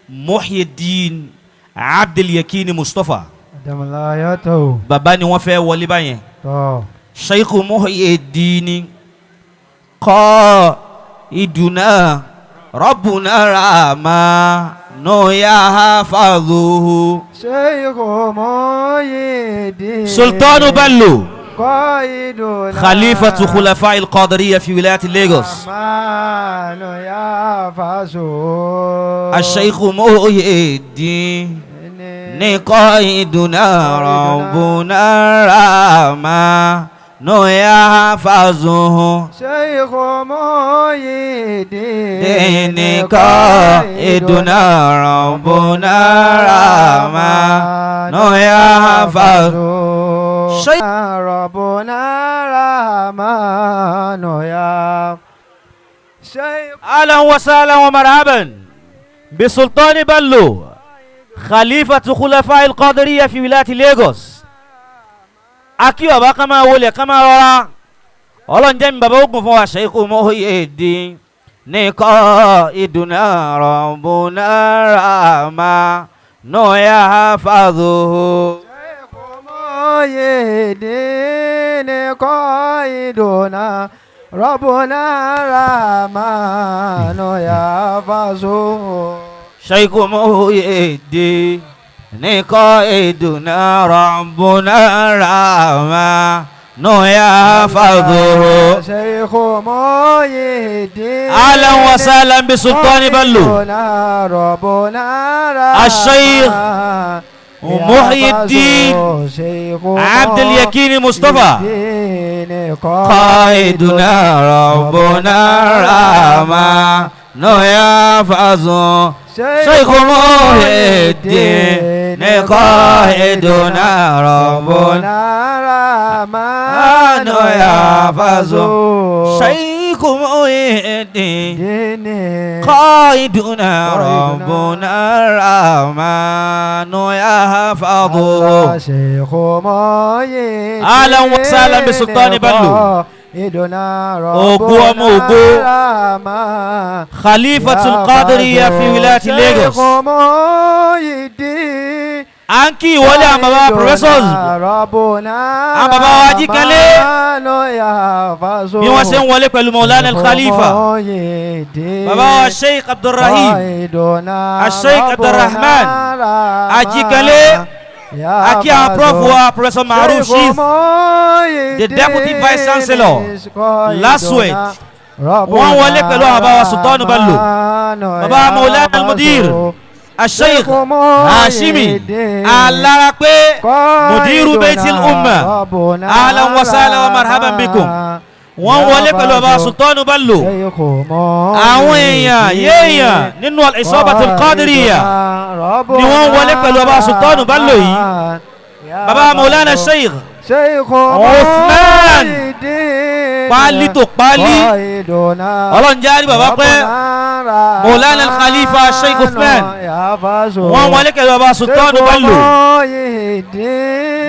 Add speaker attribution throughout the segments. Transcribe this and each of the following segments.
Speaker 1: Muhyiddin Abdul Yakini Mustapha.
Speaker 2: Àdàmọ̀láyàtọ̀.
Speaker 1: Bàbá ni wọ́n fẹ́ wọlé báyẹn.
Speaker 2: Tọ́.
Speaker 1: Sheikh Muhyiddin kọ́ ìdùnnà Rabbuna Rahmanu yahfazuhu.
Speaker 2: Sheikh Muhyiddin.
Speaker 1: Sultanu Bello.
Speaker 2: Qaiduna.
Speaker 1: Khalifatu Khulafa al-Qadiriyya fi wilayati Lagos.
Speaker 2: Rahmanu yahfazuhu.
Speaker 1: Sheikh Muhyiddin ní qaiduna Rabbuna Rahmanu yahfazuhu.
Speaker 2: Sheikh Muhyiddin.
Speaker 1: Dini qaiduna Rabbuna Rahmanu yahfazuhu. Sheikh
Speaker 2: Rabbuna Rahmanu ya Sheikh.
Speaker 1: أهلا وسهلا ومرحبا بسلطان بلو، خليفة خلفاء القادرية في ولاية ليغوس. Akí bàbá, ká máa wọlé, ká máa rọra. Ọlọ́run jẹ́ mi bàbá ogun fún wa. Sheikh Muhyiddin ní qaiduna Rabbuna Rahmanu yahfazuhu.
Speaker 2: Sheikh Muhyiddin qaiduna Rabbuna Rahmanu yahfazuhu.
Speaker 1: Sheikh Muhyiddin ní qaiduna Rabbuna Rahmanu yahfazuhu.
Speaker 2: Sheikh Muhyiddin.
Speaker 1: أهلا وسهلا بسلطان بلو.
Speaker 2: Rabbuna Rabbuna.
Speaker 1: الشيخ محي الدين عبد اليكين مصطفى. قائدنا ربنا رحمن يحفظ. شيخ محي الدين قائدنا ربنا رحمن يحفظ. شيخ محي الدين قائدنا ربنا الرحمن يحفظه.
Speaker 2: شيخ محي.
Speaker 1: أهلا وسهلا بسلطان بلو. Ògo ọmọ ògo. خليفة القادرية في ولاية ليغوس. À ń kí ìwọlé àwọn bàbá professors, àwọn bàbá wa Ajíkanlé, bí wọ́n ṣe ń wọlé pẹ̀lú Maulana al-Khalifa, bàbá wa Sheikh Abdulrahim, Sheikh Abdulrahman Ajíkanlé. Akí àwọn prof wa, Professor Maruf Shif, the Deputy Vice Chancellor, LASUED. Wọ́n wọlé pẹ̀lú àwọn bàbá wa Sultanu Bello, bàbá Maulana al-Mudir Sheikh Hashimi Alarape, Mudiru Baitil Umma. Ahlan wa sahlan wa marhaban bikum. Wọ́n wọlé pẹ̀lú bàbá Sultanu Bello. Àwọn èèyàn yéèyàn nínú al-Isabatul Qadiriyya ni wọ́n wọlé pẹ̀lú bàbá Sultanu Bello yìí. Bàbá Maulana Sheikh Uthman, pálí tó pálí. Ọlọ́run jẹ́ àrí bàbá pẹ́. Maulana al-Khalifa Sheikh Uthman, wọ́n wọlé pẹ̀lú bàbá Sultanu Bello.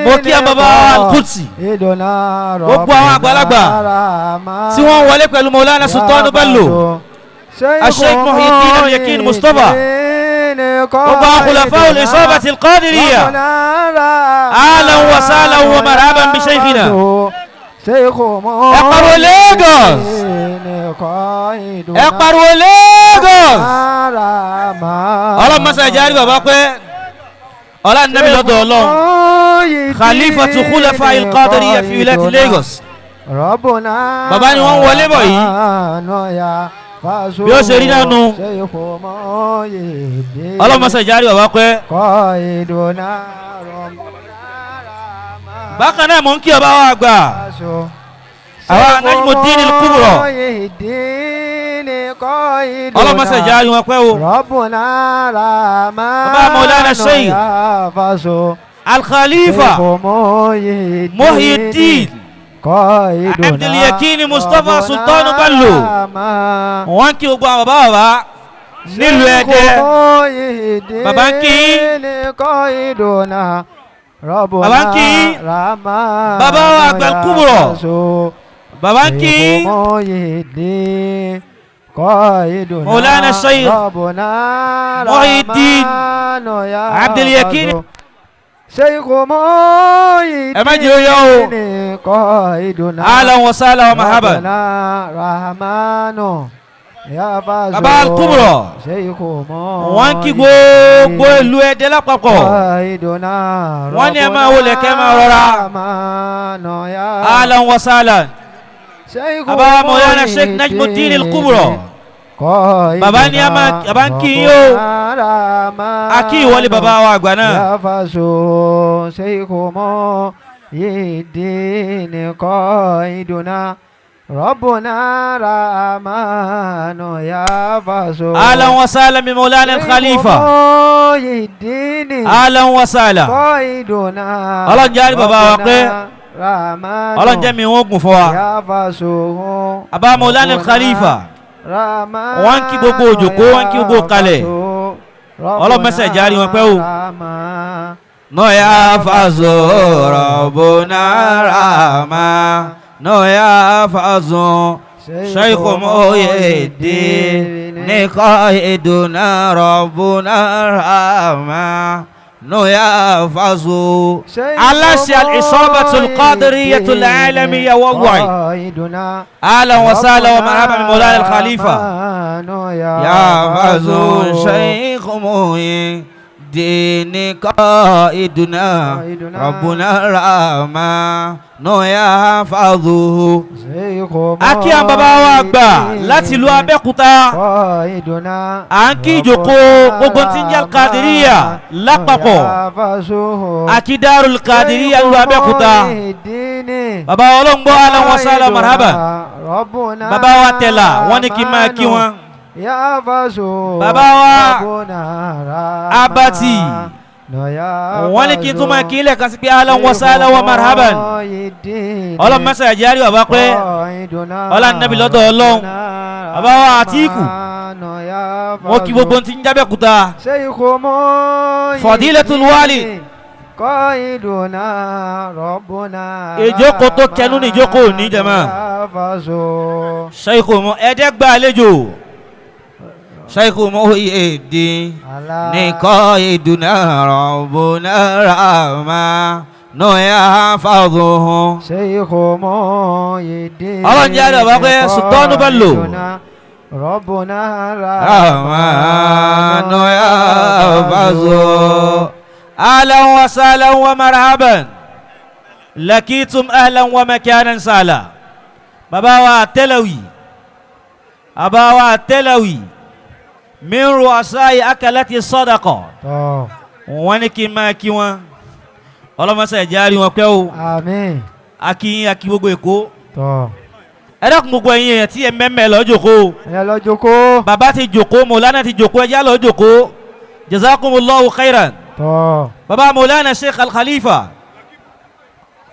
Speaker 1: Mo kí àwọn bàbá al-Qudsi, gbogbo àwọn àgbàlagbà tí wọ́n wọlé pẹ̀lú Maulana Sultanu Bello, Sheikh Muhyiddin al-Yakin Mustapha, gbogbo àwọn khulafa al-Isabati al-Qadiriyya. Ahlan wa sahlan wa marhaban bi shaykhina. Ẹ pariwo Lagos, ẹ pariwo Lagos. Ọlọ́run mọ́sá ẹ̀jẹ̀ àrí bàbá pẹ́. Ọlá nàbí lọ́dọ̀ Ọlọ́run. Khalifatu Khulafa al-Qadiriyya fi wilayati Lagos. Bàbá ni wọ́n ń wọlé bọ̀ yìí. Bí ó ṣe rí náà nu. Ọlọ́run mọ́sá ẹ̀jẹ̀ àrí bàbá pẹ́. Bákan náà, mò ń kí ọba wa àgbà, àwọn Najmuddin al-Kubra. Ọlọ́run mọ́sá ẹ̀jẹ̀ àrí wọn pẹ́ o. Bàbá Maulana Sheikh Al-Khalifa Muhyiddin Abdul Yakin Mustapha Sultanu Bello, wọ́n kí gbogbo àwọn bàbá bàbá nílùú Ẹdẹ. Bàbá ń kí, bàbá ń kí bàbá wa àgbà Kubra. Bàbá ń kí.
Speaker 2: قائدنا
Speaker 1: مولانا الشيخ
Speaker 2: ربنا
Speaker 1: محي الدين
Speaker 2: رحمن
Speaker 1: عبد اليقين.
Speaker 2: يحفظه. شيخ محي
Speaker 1: Ẹ má jẹ́ ó yọ o.
Speaker 2: الدين قائدنا
Speaker 1: Ahlan wa sahlan wa marhaban.
Speaker 2: ربنا رحمن يحفظه.
Speaker 1: Baba Al-Kubra.
Speaker 2: شيخ محي
Speaker 1: Wọ́n kí gbogbo ìlú Ẹdẹ lápapọ̀.
Speaker 2: قائدنا
Speaker 1: Wọ́n ní ẹ máa wọlé kẹ́ máa rọra.
Speaker 2: رحمن يحفظه.
Speaker 1: Ahlan wa sahlan.
Speaker 2: شيخ
Speaker 1: Baba Mawlana
Speaker 2: محي
Speaker 1: Sheikh Najmuddin
Speaker 2: الدين
Speaker 1: Al-Kubra. Bàbá ní a máa bàbá ń kí yín o. A kí ìwọlé bàbá wa àgbà náà.
Speaker 2: Yàfàṣọ ṣèkómọ yìí ní kọ́ ìdùnnà rọ́bùnà ràmánù yàfàṣọ.
Speaker 1: Ahlan wa sahlan bi Mawlana Al-Khalifa.
Speaker 2: Yìí ní
Speaker 1: Ahlan wa sahlan.
Speaker 2: kọ́ ìdùnnà.
Speaker 1: Ọlọ́run jẹ́ àrí bàbá wa pé
Speaker 2: ràmánù
Speaker 1: Ọlọ́run jẹ́ mi wọ́n gùn fún wa.
Speaker 2: yàfàṣọ.
Speaker 1: Bàbá Mawlana Al-Khalifa. Wọ́n ń kí gbogbo òjòkó, wọ́n ń kí gbogbo kalẹ̀. Ọlọ́run mẹ́sẹ̀ járí wọn pẹ́ o. No ya fazo Rabbuna Rahma. No ya fazo Shaykh Muhyiddin Qaiduna Rabbuna Rahma. No ya fazo Aláṣẹ al-Isabatul Qadiriyyatul Alamiyya worldwide. Ahlan wa sahlan wa marhaban bi Mawlana Al-Khalifa. يا فاز شيخ محي الدين قائدنا ربنا الرحمن يحفظه. A kí àwọn bàbá wa àgbà láti ìlú Abẹ́òkúta. À ń kí ìjókòó gbogbo tí ń jẹ́ Al-Qadiriyya lápapọ̀. A kí Darul Qadiriyya ìlú Abẹ́òkúta. Bàbá ọlọ́ngbọ́ ahlan wa sahlan marhaban. Bàbá wa tẹ̀là wọ́n ní kí n máa kí wọn. Bàbá wa Abati wọ́n ní kí n tún máa kí ilẹ̀ kan sí pé ahlan wa sahlan wa marhaban. Ọlọ́run mẹ́sàn án jẹ́ àrí bàbá pé ọlá nàbí lọ́dọ̀ Ọlọ́run. Bàbá wa Àtíkù wọ́n kí gbogbo tí ń jábẹ́kúta. Fadilatul Wali. Ìjókòó tó kẹnu ní ìjókòó òní jẹ̀mọ́. Sheikh mu ẹ̀ẹ́dẹ́gbà àlejò. Sheikh Muhyiddin Qaiduna Rabbuna Rahmanu yahfazuhu.
Speaker 2: Sheikh Muhyiddin
Speaker 1: Ọlọ́run jẹ́ àdàbà pé Sultanu Bello.
Speaker 2: Rabbuna
Speaker 1: Rahmanu yahfazuhu. Ahlan wa sahlan wa marhaban. Lakitum ahlan wa makanan sahla. Bàbá wa Tẹ́lẹ̀wì. Bàbá wa Tẹ́lẹ̀wì. Min ru'asai akalati sadaqa.
Speaker 2: Tọ́.
Speaker 1: Wọ́n ní kí n máa kí wọn. Ọlọ́mọṣẹ́ ìjárí wọn pẹ́ o.
Speaker 2: Àmín.
Speaker 1: Akíyín akí gbogbo Èkó.
Speaker 2: Tọ́.
Speaker 1: Ẹ dákun gbogbo ẹ̀yin èèyàn tí ẹ mẹ́mẹ́ lọ jókòó.
Speaker 2: Ẹ lọ jókòó.
Speaker 1: Bàbá ti jókòó, Mọ̀lánà ti jókòó, ẹjá lọ jókòó. Jazakumullahu khairan.
Speaker 2: Tọ́.
Speaker 1: Bàbá Mọ̀lánà Sheikh Al-Khalifa.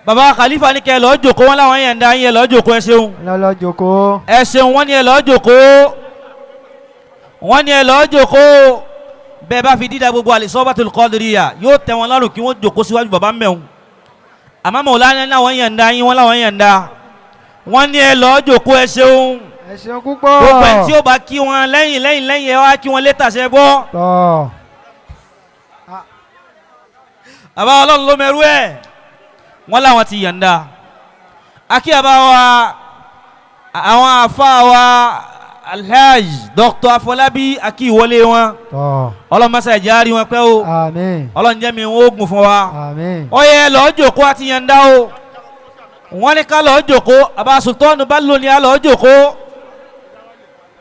Speaker 1: Bàbá Khalifa ní kẹ́ ẹ lọ jókòó, wọn láwọn yẹn ń dá yín ẹ lọ jókòó, ẹ ṣeun.
Speaker 2: Ẹ lọ jókòó.
Speaker 1: Ẹ ṣeun, wọ́n ní ẹ lọ jókòó. Wọ́n ní ẹ lọ jókòó. Bẹ́ẹ̀ bá fi dídá gbogbo Al-Isabatul Qadiriyya yóò tẹ́ wọn lọ́rùn kí wọ́n jókòó síwájú bàbá mẹ́wọ̀n. Àmọ́ Mọ̀lánà láwọn yẹn ń dá yín, wọ́n láwọn yẹn ń dá. Wọ́n ní ẹ lọ jókòó, ẹ ṣeun.
Speaker 2: Ẹ ṣeun púpọ̀.
Speaker 1: Gbogbo ẹni tí ó bá kí wọn lẹ́yìn lẹ́yìn lẹ́yìn ẹ wá kí wọn létà ṣe gbọ́.
Speaker 2: Tọ́.
Speaker 1: Bàbá Ọlọ́run ló mẹ́rú ẹ̀. Wọ́n láwọn ti yànda. Akí bàbá wa àwọn àfa wa Alhaj Dr. Afọlábí akí ìwọlé wọn.
Speaker 2: Tọ́.
Speaker 1: Ọlọ́run mọ́sá ẹ̀jẹ̀ á rí wọn pẹ́ o.
Speaker 2: Àmín.
Speaker 1: Ọlọ́run jẹ́ mi ń oògùn fún wa.
Speaker 2: Àmín.
Speaker 1: Ó yẹ lọ́ọ́ jòkó àti yànda o. Wọ́n ní ká lọ́ọ́ jòkó. Bàbá Sultanu Bello ní a lọ́ọ́ jòkó.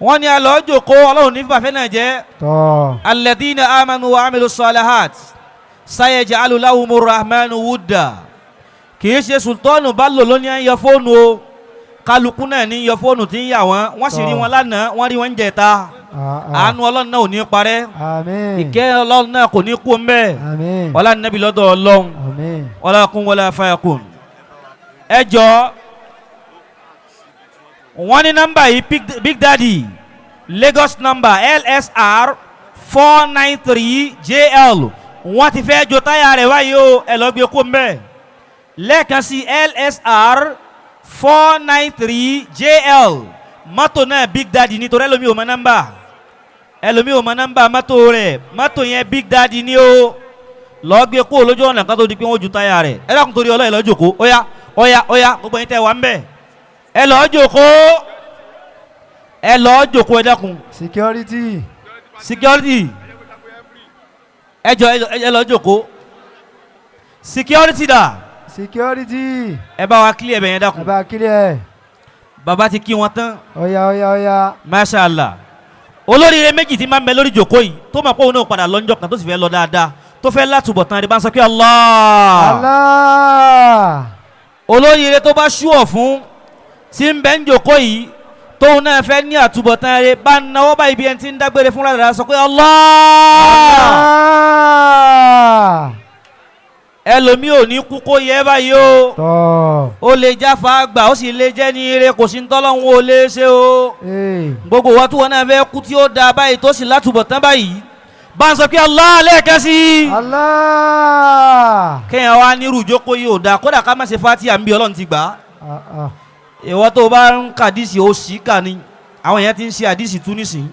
Speaker 1: Wọ́n ní a lọ́ọ́ jòkó. Ọlọ́run ní fàfẹ́ náà jẹ́.
Speaker 2: Tọ́.
Speaker 1: Alladhina amanu wa amilu salihat sayaj'alu lahumur rahmanu wudda. Kì í ṣe Sultanu Bello ló ní à ń yọ fóònù o. Kálukú náà ní yọ fóònù tí ń yà wọ́n. Wọ́n sì rí wọn lánàá, wọ́n rí wọn jẹta. Àánú Ọlọ́run náà ò ní parẹ́.
Speaker 2: Àmín.
Speaker 1: Ìkẹ́ Ọlọ́run náà kò ní kú mbẹ́.
Speaker 2: Àmín.
Speaker 1: Ọlá nàbí lọ́dọ̀ Ọlọ́run.
Speaker 2: Àmín.
Speaker 1: Wala kun wala fayakun. Ẹ jọ wọ́n ní nọ́mbà yìí Big Daddy Lagos number LSR 493 JL. Wọ́n ti fẹ́ jo táyà rẹ̀ wáyé o, ẹ lọ gbé kó mbẹ́. Lẹ́ẹ̀kan sí LSR 493 JL. Mọ́tò náà Big Daddy nítorí ẹlòmíì ò mọ nọ́mbà, ẹlòmíì ò mọ nọ́mbà mọ́tò rẹ̀. Mọ́tò yẹn Big Daddy ni ó lọ́ọ́ gbé kó lójú ọ̀nà kan tó di pé wọ́n ju táyà rẹ̀. Ẹ dákun torí Ọlọ́run, ẹ lọ́ọ́ jòkó. Óyá, óyá, óyá, gbogbo yín tẹ́ wà ń bẹ̀, ẹ lọ́ọ́ jòkó, ẹ lọ́ọ́ jòkó, ẹ dákun.
Speaker 2: Security.
Speaker 1: Security, ẹ jọ, ẹ lọ́ọ́ jòkó. Security dà?
Speaker 2: Security.
Speaker 1: Ẹ bá wa clear ẹbẹ̀ yẹn, dákun.
Speaker 2: Ẹ bá clear.
Speaker 1: Bàbá ti kí wọn tán.
Speaker 2: Ọ̀ya, ọ̀ya, ọ̀ya.
Speaker 1: Masha Allah. Olóríire méjì tí máa ń bẹ lórí ìjòkó yìí tó máa pọ̀, òun náà padà lọ́njọ́ kan tó sì fẹ́ lọ dáadáa, tó fẹ́ látúbọ̀ tán, rí bá ń sọ pé Allah.
Speaker 2: Allah.
Speaker 1: Olóríire tó bá ṣúọ̀ fún tí ń bẹ ń jòkó yìí, tóun náà fẹ́ ní àtúbọ̀tán rẹ̀, bá ń náwó báyìí bí ẹni tí ń dágbére fúnra rẹ̀, sọ pé Allah.
Speaker 2: Allah.
Speaker 1: Ẹlòmíì ò ní kú kó yẹ báyìí o.
Speaker 2: Tọ́.
Speaker 1: Ó lè jáfa gbà, ó sì lè jẹ́ ní ire, kò sí ń tọ́lọ́hún ó lè ṣe o.
Speaker 2: Ee.
Speaker 1: Gbogbo wa tí wọn náà fẹ́ kú tí ó da báyìí, tó sì látúbọ̀tán báyìí, bá ń sọ pé Allah lẹ́ẹ̀kan sí i.
Speaker 2: Allah.
Speaker 1: Kéèyàn wá nírú ìjókòó yìí ò dáa, kódà ká má ṣe fatia ń bí Ọlọ́run ti gbà á.
Speaker 2: Ah, ah.
Speaker 1: Ìwọ tó bá ń kàdísì, ó sì kà ní àwọn èèyàn ti ń ṣe àdísì tú nísìnyí.